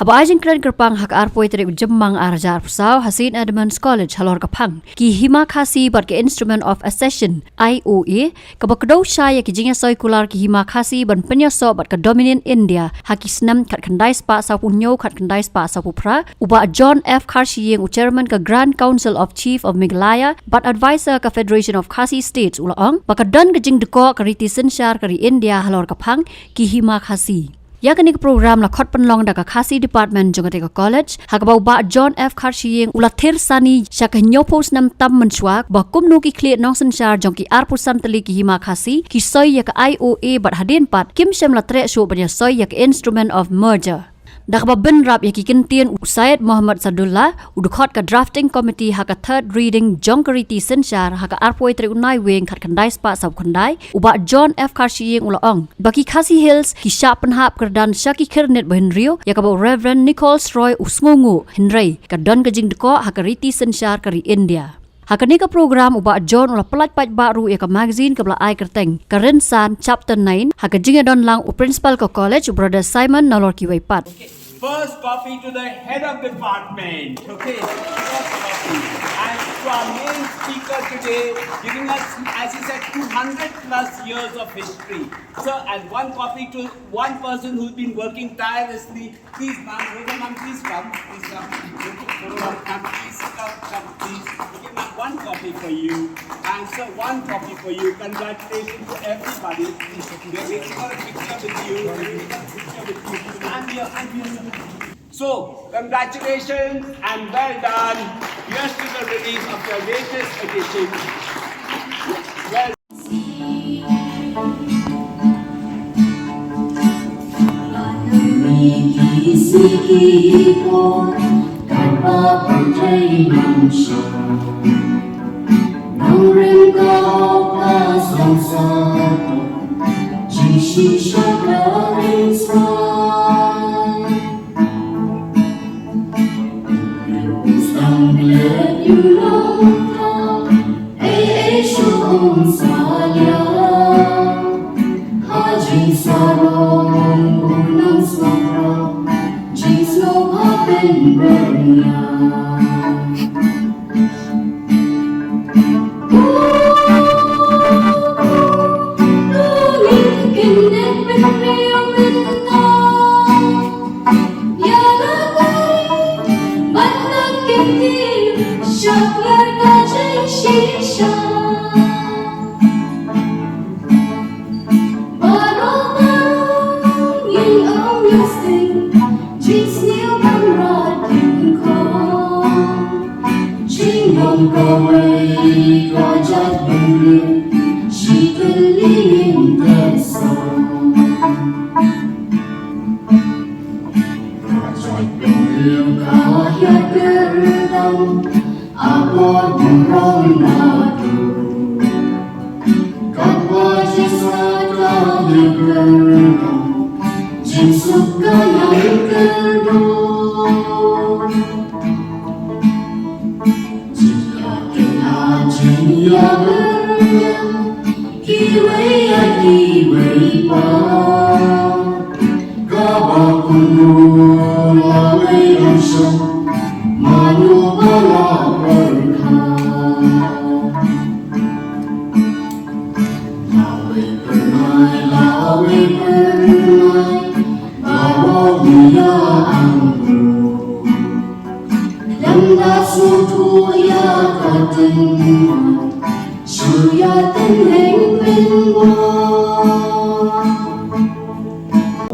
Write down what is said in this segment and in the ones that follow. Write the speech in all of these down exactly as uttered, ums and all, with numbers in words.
Haba ai jingkren kyrpang ha ka arphew tarik u Jymmang arhajar arphew saw ha St Edmund's College halor ka phang ki Hima Khasi bad ka Instrument of Accession, I O A, kaba kdew shai ïa ki jingïasoi kular ki Hima Khasi ban pynïasoh bad ka Dominion India ha ki snem khatkhyndai spah sawphew hynñiew khatkhyndai spah sawphew phra, u Bah John F Kharshiing, u Chairman ka Grand Council of Chief of Meghalaya bad Advisor ka Federation of Khasi States, u la ong ba ka don ka jingdkoh ka riti synshar ka ri India halor ka phang ki Hima Khasi. Ïa kane ka program la khot pynlong da ka Khasi Department jong kata ka college, ha kaba u Bah John F Kharshiing u la thirsani sha ka hynñiewphew snem tam mynshuwa ba kumno ki khlieh nongsynshar jong ki arphew san tylli ki Hima Khasi ki soi ïa ka I O A bad hadien pat kim shym la treh shuh ban ïasoi ïa ka Instrument of Merger. Da kaba bynrap ïa ki kyntien u Syed Mohammad Sadullah, u dkhot ka Drafting Committee ha ka third reading jong ka riti synshar ha ka arphew tarik u Naiwieng khatkhyndai spah sawphew khyndai, u Bah John F Kharshiing u la ong ba ki Khasi Hills ki shah pynhap kyrdan sha ki khyrnit ba hynriew, ïa kaba u Reverend Nichols Roy u sngewnguh, hynrei ka don ka jingdkoh ha ka riti synshar ka ri India. Ha kane ka program u Bah John u la pyllait paidbah ruh ïa ka magazine kaba la ai kyrteng ka Rynsan Chapter nine ha ka jingïadon lang u Principal ka college, u Brother Simon, nalor kiwei pat. First copy to the head of department. Okay, first copy. And to our main speaker today, giving us, as he said, two hundred plus years of history. So, and one copy to one person who's been working tirelessly. Please, ma'am, Rosa, ma'am, please come. Please come. Rosa, ma'am, please come, come, please. Okay, ma'am, one copy for you. And sir, one copy for you. Congratulations to everybody. We're waiting for a picture with you. We're waiting for a picture with you. And here, and here, sir. So, congratulations and well done. Here's to the release of your latest edition. Well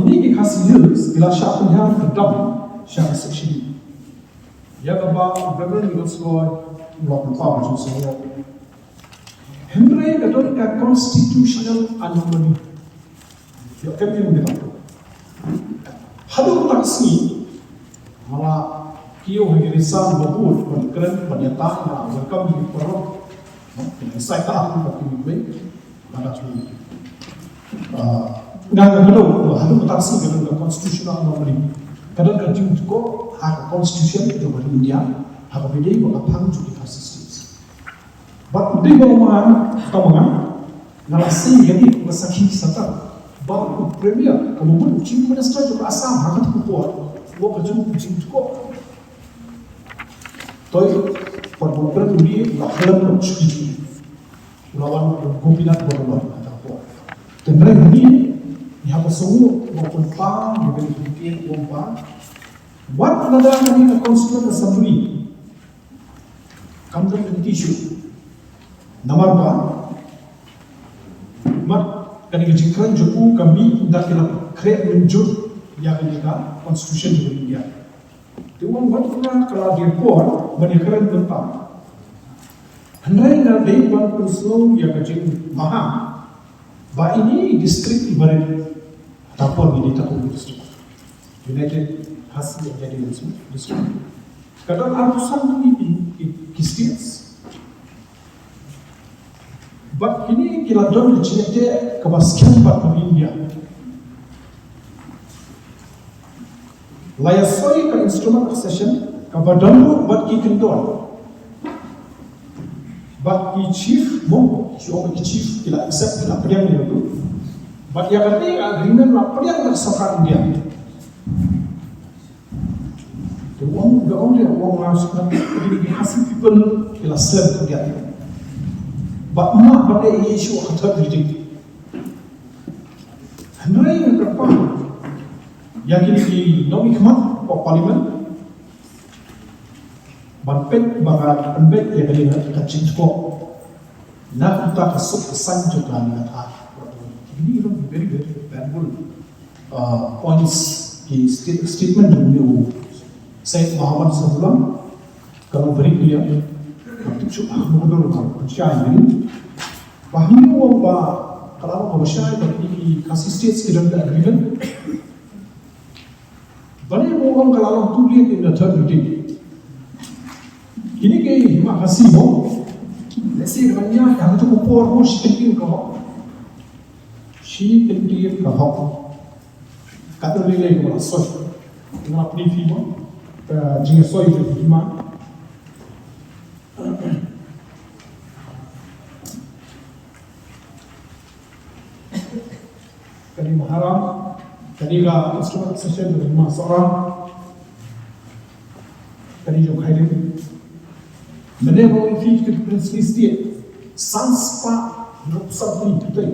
Ni ki Khasi Hills ki la shah pynhiar kyrdan sha ka section. Ïa kaba u Reverend Nichols Roy u la pynpaw ha jingsoh. Hynrei ka don ka constitutional anomaly. Ïa ka mih mynta. Haduh kata ka sngi nga la kiew ha ki rynsan ba bun ban kren ban ïatai, nga la welcome ïa ki paralok. Ki la excited ba ki mih. Nga nga kdew ba haduh kata ka sngi ka don ka constitutional anomaly. Ka don ka jingdkoh ha ka constitution jong ka ri India ha kaba ïadei bad ka phang jong ki Khasi States. Bad u dei ba u man, ka ma nga, nga la sei ïa kane ka sakhi shatei ba u Premier, ka mut u Chief Minister jong ka Assam ha kata ka por, Wa ka jong ka jingtkoh. Toi, por bun pran uri, la khlem shuki. La wan Gopinath Barlow, kata ko. Tynrai uni, ni haba songu, wa pun pa, ni ben pun pa. Wat lada ni ka constituent assembly. Kam don ka issue. Namar ba, mat kane ka jingkren jong u ka mih da ki la khreh mynjur ïa kane ka constitution jong India. Te u ong wat kane ka la dei por ban ïa kren mynta. Hynrei nga dei ban pynsngew ïa ka jingmaham ba ine i district i barit, tapoh ine i tapoh district. United Khasi Jaintia District. Ka don arphew san tylli ki, ki, ki states. Bad kine ki la don ka jingïadei kaba skhem bad ka India. La ïa soi ka instrument accession kaba don ruh bad ki kyndon. Bad ki chief, mo, ki ong ki chief, ki la accept, ki la pdiang ïa u. Bad ïa kane ka agreement la pdiang da ka sorkar India. Te u ong, u ong ïa u, u ong la sngap, ki Khasi people ki la slem pdiang. Bad ma, bad ïa issue ha third reading. Hynrei nga kyrpad ïa kine ki nongmihkhmat ka parliament ban peit, ban pynbeit ïa kane ka jingtkoh na ka bynta ka suk ka saiñ jong ka, na ka thaiñ. Kine ki long very, very valuable, uh, points, ki sta-, statement jong u Syed Mohammad Saifullah. Ka long very clear. Ka tip shuh ha ka mudor ka pynshai ni. Ba hynñiew ba ka la long kaba shai ba ki Khasi States ki don ka agreement. Ba ne mo ka la long too late in the third reading. Kine ki hima Khasi mo. Let's say ka nya ka tu ko por mo shi kyntien ka hok. Shi kyntien ka hok. Ka tu lei lei ko la soi. Nga pynfima. Ka jingsoi tu hima. Kane Maharam, kane ka instrument accession, kane Maharam, kane jong Khairin. Mane ba wi fi ki princely state, san spah hynriew spah ni tu tai.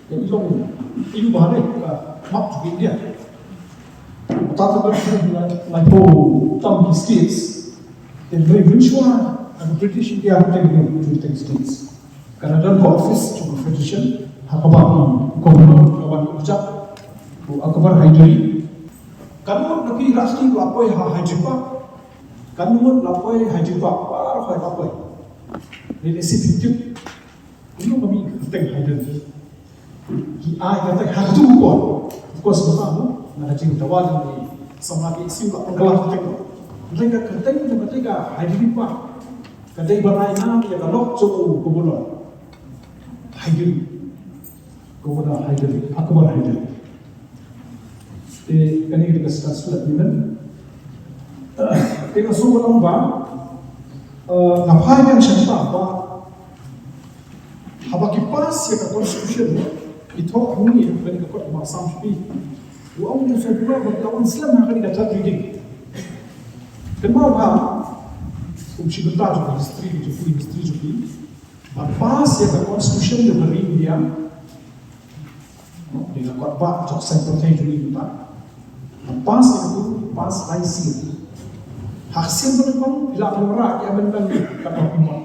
Ka i long, i u ba ne, ka map jong India. Uta ta ba lai, lai po tam ki states. Te very, very sure, ha British India, ha ten, ten states. Ka la don ka office jong ka federation, ha kaba u governor, ka wan u Jack, u Akbar Hydari. Ka mut na ki rashti la poi ha Hyderabad. Ka mut la poi Hyderabad, baroh la poi. Ni ni si tip. Kumno kami ka kyrteng Hydari. Ki ai kyrteng ha katu ko. Of course, ba mo, na ka jingdawa jong ki samla ki issue la pynkylla kyrteng. Kyrteng ka kyrteng jong kata ka Hydari pa. Ka dei ban ai nam ïa ka lok jong u Governor Hydari. Governor Hydari, Akbar Hydari. Te kane ka dei ka start slap ni men. Te nga shu ban ong ba, eh, nga phai biang sha kata ba haba ki pass ïa ka constitution, ki thoh hangne ha kane ka kot ba Assam sha phi. U ong u Sir Kumar ba ka wan slem ha kane ka third reading. Kynmaw ba kum shi bynta jong ka history, jong ka history jong phi. Ban pass ïa ka constitution jong ka ri India. Dei ka kot ba jong saiñ pyrthei jong ngi mynta. Ban pass ïa ka, pass lai sien. Ha ka sien ba nyngkong phi la wanrah ki amendment katba phi mon.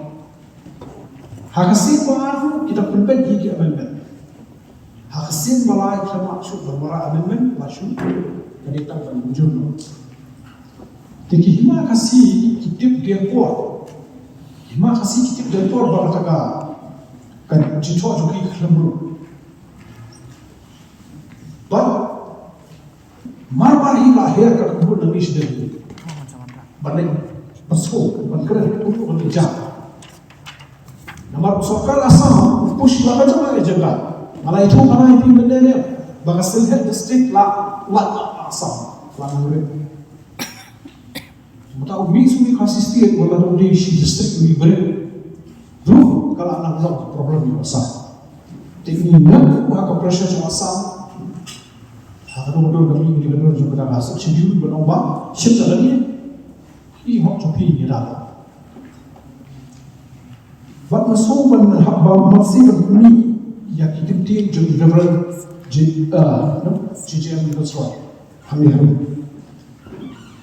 Ha ka sien ba ar ruh ki dang pynbeit hi ki amendment. Ha ka sien ba lai ki la mad shuh ban wanrah amendment, la shu ka dei tang ban mynjur noh. Te ki hima Khasi ki tip dieng por. Ki hima Khasi ki tip dieng por ba kata ka, ka jingthoh jong ki khlem ruh. Bad mar ba hi la her ka kynhun na ngi sdang. Ban leh, ban sngewthuh, ban kren, ban kren, ban kren. Namar u sorkar Assam u push la ka jong ka agenda. Nga la ïathuh, nga la ïathuh mynne ne ba ka Sylhet district la, la, la Assam la nang rit. Mynta u mih sha u Khasi State, wat la dei shi district u mih bret ruh ka la nang long problem ïa u Assam. Te ngi ngeit ha ka pressure jong u Assam. Ha Haduh haduh kami ngi deliver jong kata ka Sixth Schedule ba long ba shim da lane. Ki hok jong phi ngi da. Wat na song ban hap ba mat si ban kuni ïa ki ktien jong Reverend J, uh, no, J J M Nichols Roy. Hami hami.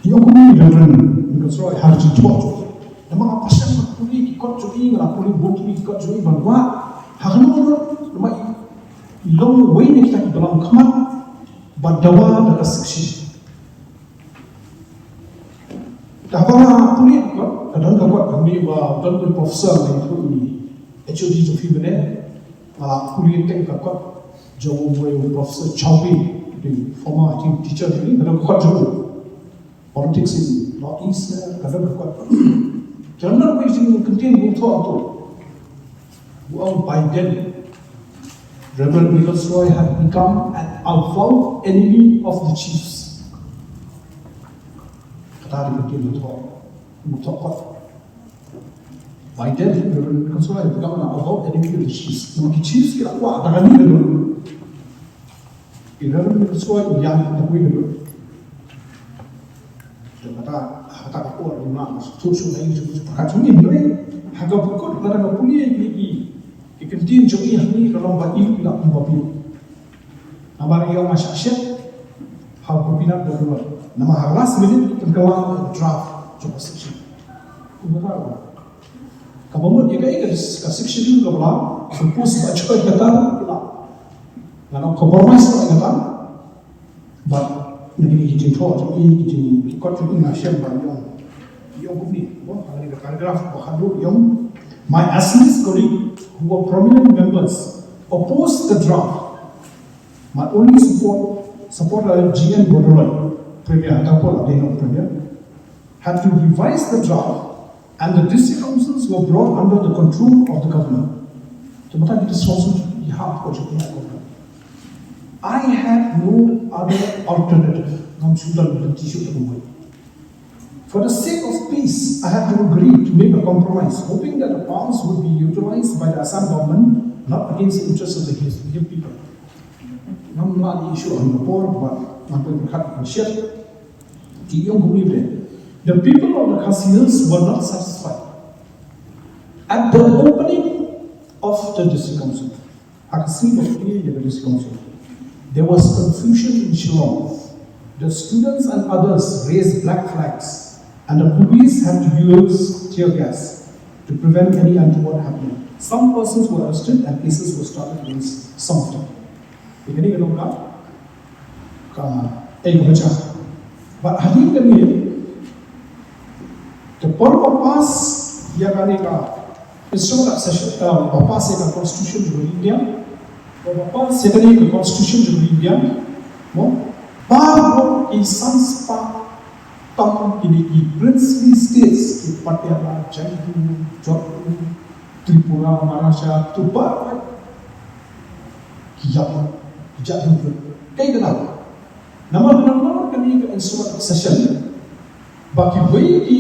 Ïa kuni Reverend Nichols Roy har jingthoh. Namar nga passion ban kuni ki kot jong i, nga la kuni bun ki kot jong i ban wad. Ha kano kano namar i long wei na kita ki balang khmat ba dawa da ka Sixth Schedule. Kaba pule ka, ka don ka kot kane ba don ka professor ne tu ni H O D tu fi bene. Nga la pule teng ka kot jong u Professor Chowdhury, the former, I think, teacher ni, ka don ka kot jong u. Politics in North East, ka don ka kot. Ka don ka kot jong u, contain u tu tu. Well, by then, Reverend Nichols Roy had become an avowed enemy of the chiefs. Kata di kati mutok, mutok kot. By then, Reverend Nichols Roy had become an avowed enemy of the chiefs. Namar ki chiefs ki la kwah da kani ka don. Ki Reverend Nichols Roy ïa da kwi ka don. Te kata, kata ka por ïa nga tu shu nai tu shu pakat shu ni nai. Ha ka bukut kata ka puli ïa ki ki ki ktien jong i hangne ka long ba i la kumba pi. Namar ïa nga shah shet ha ka pina ba dua. Namar ha last minute kan ka la draft jong ka section. Kumba ta. Kaba mut ïa ka, ïa ka Sixth Schedule kaba la propose ba choi kata la. Nga nang compromise ïa kata. But na kine ki jingthoh jong i, ki jing, ki kot jong i nga shem ba ïong, ïong kumne. Ba ha kane ka paragraph ba khatduh ïong, "My Assamese colleague who were prominent members opposed the draft. My only support, supporter G N Bordoloi, Premier, at that point, they know Premier, had to revise the draft and the district councils were brought under the control of the governor." Te mynta ki district council ki hap ko jong governor. "I had no other alternative." Ngam shu don lynti shuh da kumwei. "For the sake of peace, I had to agree to make a compromise, hoping that the powers would be utilized by the Assam government, not against the interests of the Hill people." Ngam lah ïa shu ha ka por, but ngam poi pyrkhat ban share. Ki ïong kumne. "The people of the Khasi Hills were not satisfied. At the opening of the district council," ha ka sngi ba plie ïa ka district council, "there was confusion in Shillong. The students and others raised black flags and the police had to use tear gas to prevent any untoward happening. Some persons were arrested and cases were started against some of them." Ïa kane ka long ka, ka, eh, ka bacha. Bad hadien kane, ka por ba pass ïa kane ka instrument of accession, eh, ba pass ïa ka constitution jong India, ba pass ïa kane ka constitution jong India, mo, baroh ki san spah tam kine ki princely states, ki Patiala, Jaintia, Jodhpur, Tripura, Maharaja, Tripura, ki ïap, ki ïap. Kaei kane? Namar, namar kane ka instrument of accession, ba kiwei ki,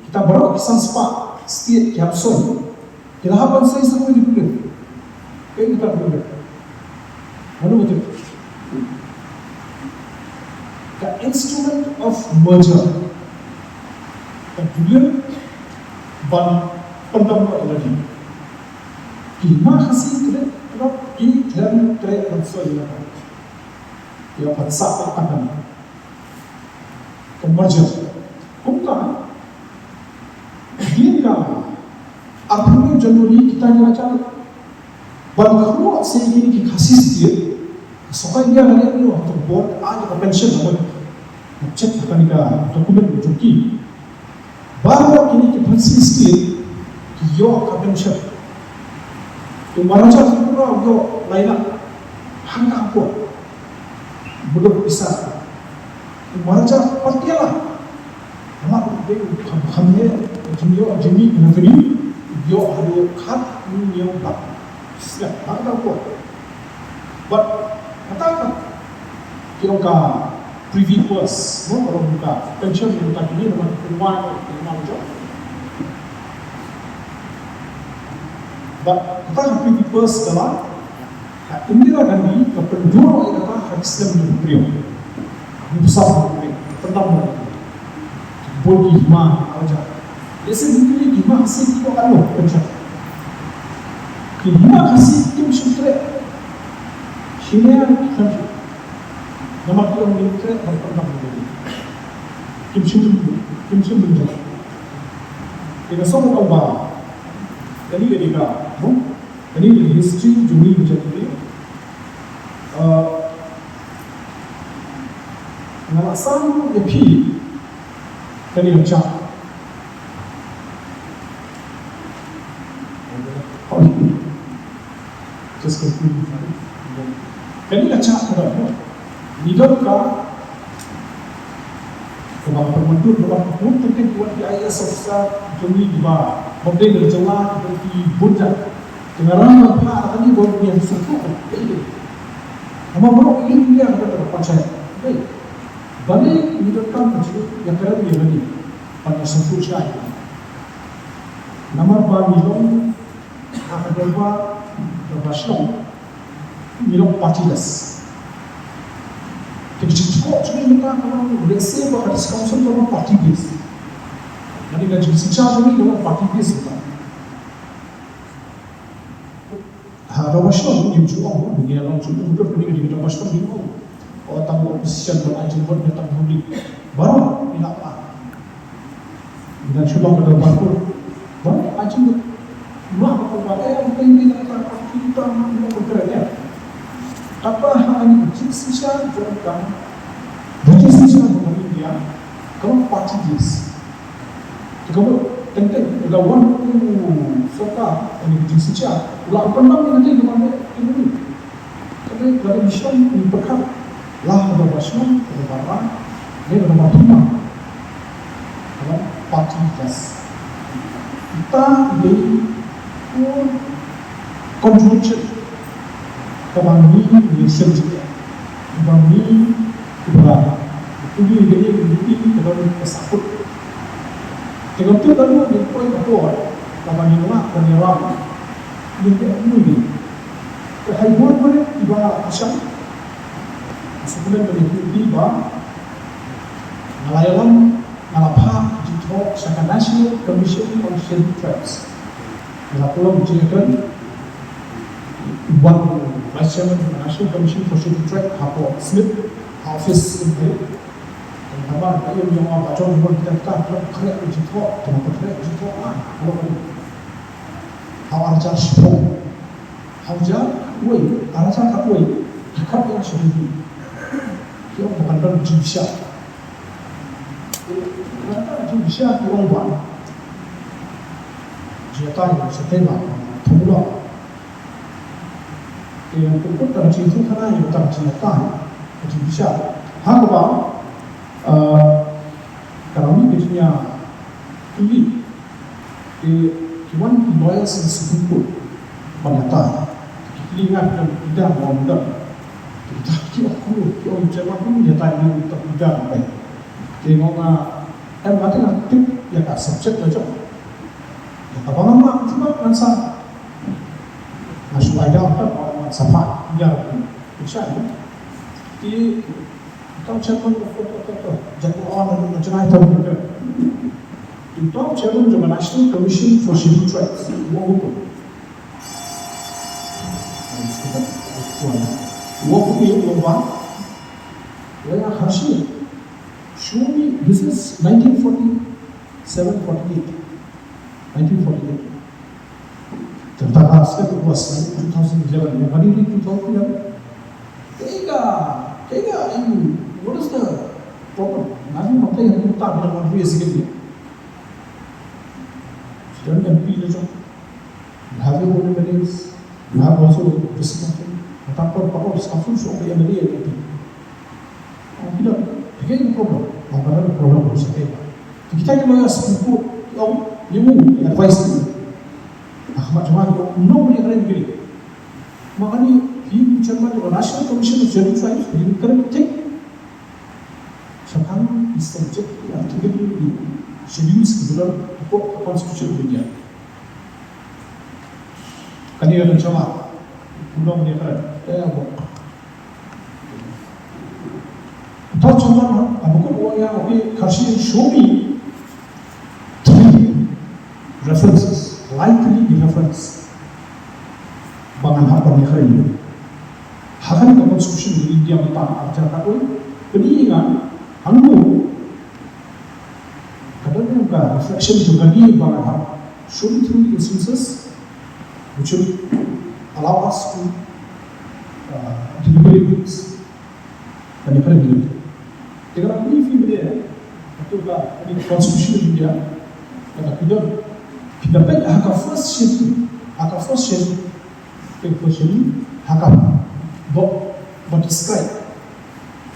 kita baroh ki san spah state ki hap soi. Ki la hap ban soi sa kawei ki duliem. Kaei kita duliem? Mano betul? Ka instrument of merger. Ka duliem ban pyndam ïa lade. Ki ma Khasi kren, ki kren, kren ban soi ïa ka. Ïa ka sah ka kan. Ka merger. Kumta, hadien ka arphew January kita ngi la jan ban khluh sa ïa kine ki Khasi State. Ka sorkar India ka leh ruh ha ka por ka ai ka pension, namar check ha kane ka document jong ki. Baroh kine ki Khasi State ki ïoh ka pension. U Maharaja Tripura u ïoh lai lak. Hangta ha por. Buduk pisa. U Maharaja Patiala. Namar u dei u kham, kham ne, u jingïoh jingmih revenue, u ïoh haduh khathynñiew lak. Sngap, hangta ha por. Bad kata ka, ki ong ka privy purse, no, ka long ka pension, ka long ka kine, namar ka pynwai, ka long ka jong. Bad kata ka privy purse ka la, ka Indira Gandhi ka pynjur ïa kata ha ki snem jong u briew. Sap, pyndam mo. Bun ki hima, aja. Lehse ngi kylli ki hima Khasi ki ong katno, pynshai. Ki hima Khasi kim shym treh. Shine ki khlem shym. Namar ki ong ngi treh ban pyndam mo. Kim shym, kim shym bynjah. Te ka song ka ba. Kane ka dei ka, no? Kane ka dei history jong ngi ka jait. Uh, nga la sam ïa phi kane ka chart. Just continue. Kane ka chart ka dei, ngi don ka Kaba pynmyndur, kaba pynmyndur teng teng ki wan ki I A S officer jong ngi kiba hap dei na jylla kiba ki bun jait. Te nga ran ban phah ïa kane ba ngi hap sngewthuh. Namar baroh ngi ïa kata ka panchayat. Dei. Balei ngi donkam ka jingïakren ïa kane? Ban ïa sngewthuh shai. Namar ba ngi long ha ka dorbar, dorbar shnong. Ngi long partyless. Te ka jingthoh jong ngi mynta ka long, lehse ba ka district council ka long party based. Lane ka jingshisha jong ngi ka long party based mynta. Ha dorbar shnong ngim ju ong, ngi ïa long ju ong, dur ngi ka dorbar shnong ngim ong. O tang opposition ban ai jingmut, ngi tang public. Baroh ngi la pan. Ngan shu long ka dorbar kur. Ba, ai jingmut. Mah ba ka ba, eh, ang tei ni na ka party ta, mah ba ka kren, eh. Kata ha ani jingshisha jong ka, jingshisha jong ka India, ka long party based. Te ka mut teng teng, ka wan u sorkar, ani jingshisha, u la pyndam ïa ka tei ka ba, eh, ka ba. Kane ka dei mission ngi pyrkhat, la ha dorbar shnong, ha dorbar rank, ne ha dorbar thma. Ka long party based. Ita i dei u contribution kaba ngi ngi shem jingeh. Kaba ngi kiba ngi ngi ngi ngi ka don ka sahkut. Te ka tip ka don ngi poi ka por kaba ngi ngi ngi ram ngi ngi ngi ngi Te hai bun bun kiba ïashang. Sa kmen ba ngi ïohi ba nga la ïalam, nga la phah jingthoh sha ka National Commission on Scheduled Tribes. Nga la pynlong jingïakren, u wan u Vice Chairman ka National Commission for Scheduled Tribes hapoh SMIT, ha office in Bhoi. Namar ka ïoh ïoh ba jong bun kita kita, kita khreh jingthoh, kita khreh jingthoh, ah, kalau kali. Ha u ar hajar shiphew. Ha u ar hajar khatwei, ar hajar khatwei, ki khot ïa nga sha Delhi. Ki ong ba kan don jingbishar. Kata jingbishar ki ong ba, jingïatai shatei ba thung lok. Te nga pynkut tang jingthung khana ïa tang jingïatai, jingbishar. Ha kaba, eh, ka long ka jingïakylli. Te ki wan ki lawyers na Supreme Court ban ïatai. Te ki kylli nga ki ong ïa nga ong ïa nga. Te kita ki ong kumno, ki ong ïa nga kumno ïatai ïa nga ong ïa nga. Te nga ong nga, em, nga te nga tip ïa ka subject la jong. Ïa kaba nga mad, te nga ngan sa, nga shu ai da ka, ngan sa phah ïa ka. Te Uta u chairman of, of, of, of, of, jaka on, on, on, jaka on, on, uta u chairman jong ka National Commission for Scheduled Tribes, u ong kumne. U ong kumne, u ong ba, u ong Harsha, show me, this is nineteen forty-seven forty-eight. Nineteen forty-eight. Tang ba sket was two thousand eleven. Nobody read two thousand eleven. Kaei ka, kaei ka, I mean, what is the problem? Nobody, nobody, nobody, nobody is getting it. Student M P le jong. You have your own M L As. You have also this council. Tang por, por, council should be M L A and M P. Ong ki don, te kaei ka problem? Ong ka don ka problem ruh sa kaei ba. Te kita ki lawyer Supreme Court ki ong, ïa u, ïa advice ki. Ah, ha khmat jong nga ki ong, nobody are angry. Ma kane, phi chairman jong ka National Commission of Scheduled Tribes, phi kren thik. Shaphang ki subject ki article ki schedules ki don hapoh ka Constitution of India. Kane ka don shawa. Kumno kane ka don. Te ong. Thought someone, ha, ha, bakut u ong ïa, okay, Kharshi, show me three references, likely reference. Ba ngan hap ban ïakren. Ha kane ka constitution ka India mynta arhajar khatwei, pyni ïa nga, hangne, ka don ka reflection jong ka dei ba ngan hap. Show me three instances which will allow us to, uh, deliberate this. Ban ïakren ïa kane. Te ka dei phi mynta, eh, kato ka, ka dei Constitution of India, kata phi don. Phi da peit ha ka first schedule, ha ka first schedule, ka first schedule, ha ka ba, ba describe.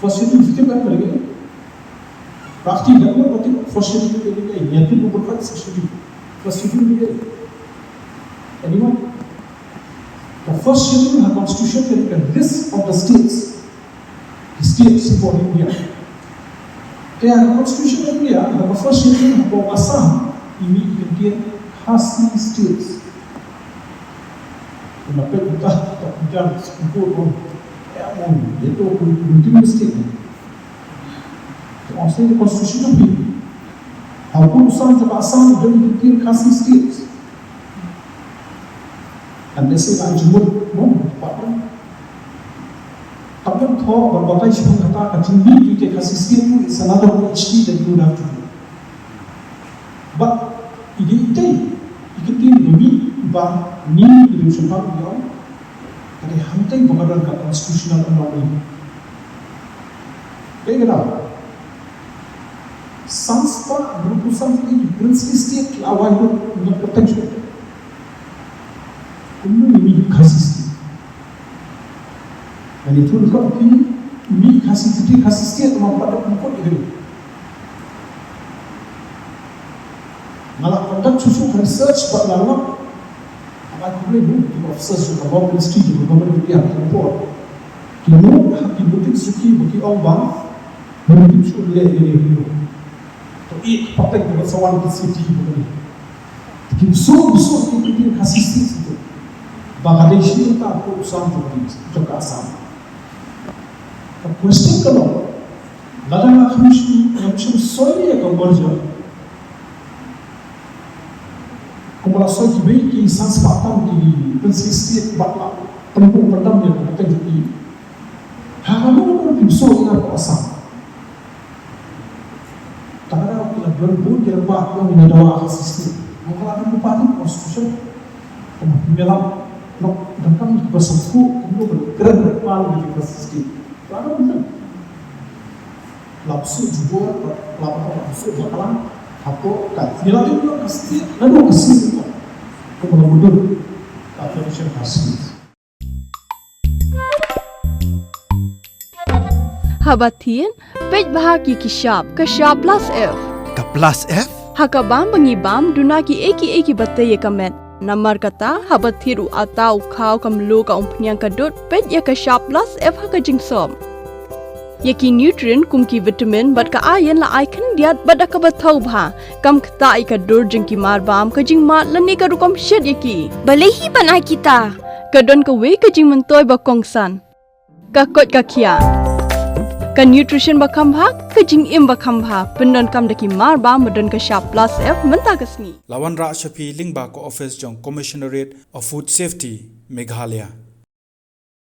First schedule phi tip ka dei. Practically, ka dei first schedule ka dei, ïa phi ba first schedule. First schedule ka dei. Anyone? The first schedule ha Constitution ka dei ka list of the states. State symbol India. Te ha Constitution of India, ha ka first schedule, ha ka Assam, i mih i kyntien Khasi States. Te nga peit uta, uta u jan, u kut, u ong, eh, u ong, ïa to, u, u, u state. Te u ong state Constitution of India. Ha u kut u san jong ka Assam, u don i kyntien Khasi States. And this is argument, no, but, but, but, thoh, but, but, I think that, I think we, we take as a state too, it's another H T that you would have to do. But, it, it, it, it can be maybe, but, ni, ni, ni, ka dei hangtei ba ka don ka constitutional anomaly. Kaei kata? San spah hynriewphew san ki princely state la wai lut na ka pyrthei. Kumno i mih Khasi State? Lane ïathuh lut ïa i mih Khasi State, Khasi State ma pat da kum kut ïa kane. Nga la conduct shuh shuh ka research bad nga la Haba khublei ïa ki officers jong ka Law Ministry jong ka Government of India, ki report. Ki note ha ki notice jong ki ba ki ong ba, ba ki shu leh ïa ki. To i ka pateng ka sa wan ki city ba ki. Ki shu, shu ki, ki, ki Khasi State shu. Ba ka dei shi ka ko sam jong ka, jong ka Assam. Ka question ka long, lada nga kham shu, kham shu soi ïa ka merger. Kumba la soi kiwei ki san spah tam ki princely state bad la pynbun pyndam ïa ka pateng jong ki. Ha ka long ka pynbun soi ïa ka Assam. Tang da ki la don bun ki la ba ki ong ïa dawa Khasi State. Ong ka la don bun pa constitution. Kumba ki la nok dang kam ki ba sangku kumno ban kren ban pan ïa ki Khasi State. La don bun. La psu jubor, la psu bakla, hapoh ka. Ïa la dei ka state, la dei ka state. Ko la mudur ka tradition ka state. Haba thied, peit bha ïa ki shap, ka shap plus F. Ka plus F? Ha ka bam ba ngi bam, duna kiei kiei kiba tei ïa ka met. Namar kata, haba thied u atta u khaw ka mluh ka umphniang ka dud, peit ïa ka shap plus F ha ka jingsop. Ïa ki nutrient kum ki vitamin bad ka iron la ai khyndiat bad da kaba thaw bha. Kam ktah ïa ka dur jong ki marbam, ka jingmad lane ka rukom shet ïa ki. Balei hi ban ai kita? Ka don kawei ka jingmyntoi ba kongsan. Ka koit ka khiah. Ka nutrition ba kham bha, ka jingim ba kham bha. Pyndonkam da ki marbam ba don ka shap plus F mynta ka sngi. La wanrah sha phi lyngba ka office jong Commissionerate of Food Safety, Meghalaya.